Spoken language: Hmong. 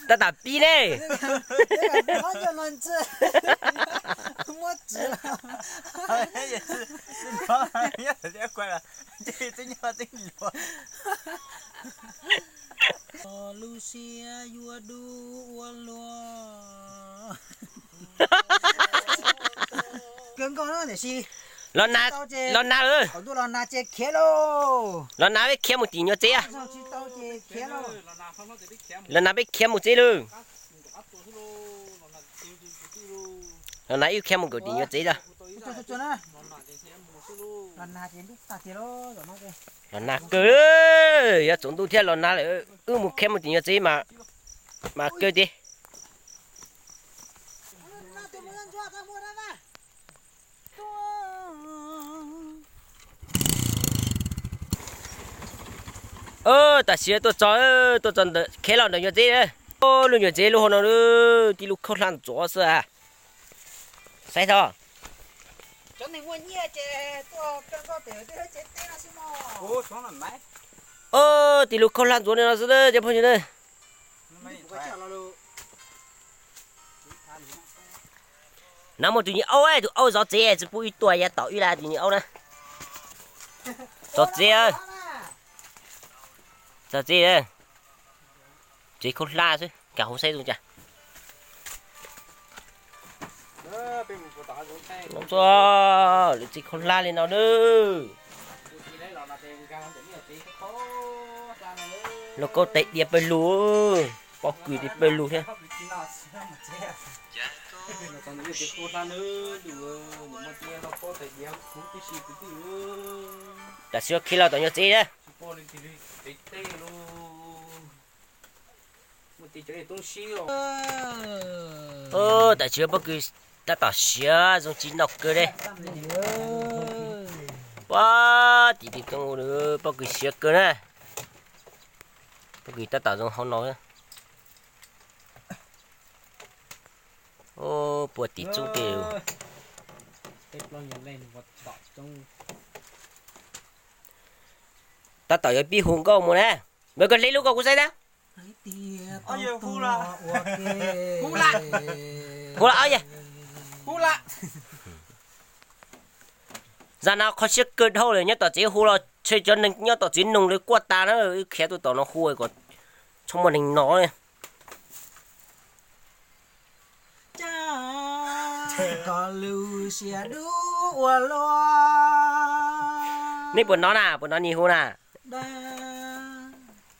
Tab tom pib ne. Lub siab yuav dub ua luaj. Kawg nkaus na, tiam sis los na, los na, los na ces khiav lauj. Los na peb khiav mus tim nyuag tsev. Tsis tau ces khiav lauj. Los na peb khiav mus tsev lauj. Los na wb khiav mus nkaum tim nyuag tsev tso. Los na kawg, yuav tsaus ntuj thiab los na lawm, wb mus khiav mus tim nyuag tsev mas, mas kawg tiag. Tam sim tuaj txog, tuaj txog khiav los ntawm nyuag tsev. Lub nyuag tsev lub hauv no, tib lub khaub hlab ntxuav xwb. Saib tho. Tib lub khaub hlab ntxuav li no xwb cov phooj ywg na. No muaj tus niag aub, tus aub zov tsev tsis pub wb tua yav tom wb lawm tus niag aub na. Zov tsev, zov tsev, tsev khaub hlab xwb, kav hauv saib zoo cas. Lawv tsev khaub hlab li no na. Lauj kaub tais diav pawg lug, pob kws tais pawg lug thiab. Tam sim khiav los tom nyuag tsev na. Tam sim pob kws tab tom siav zoo tsis noj kawg li. Pob tim tim too, pob kws siav kawg na. Pob kws tab tom zoo hauv no. Puag tim txoob tej. Tab tom yuav pib hu nkauj mus na. Nkawd koj hle lub ko kuv saib na. Hu los, hu los. Zaj no kho siab kawg dhau lawm, nyob tom tsev hu los ntshe cov neeg nyob tom tsev noog lawv quaj tas na, wb khiav tuaj tom no hu kom txhob muaj neeg no. Nej puas hnov na, puas hnov nws hu na?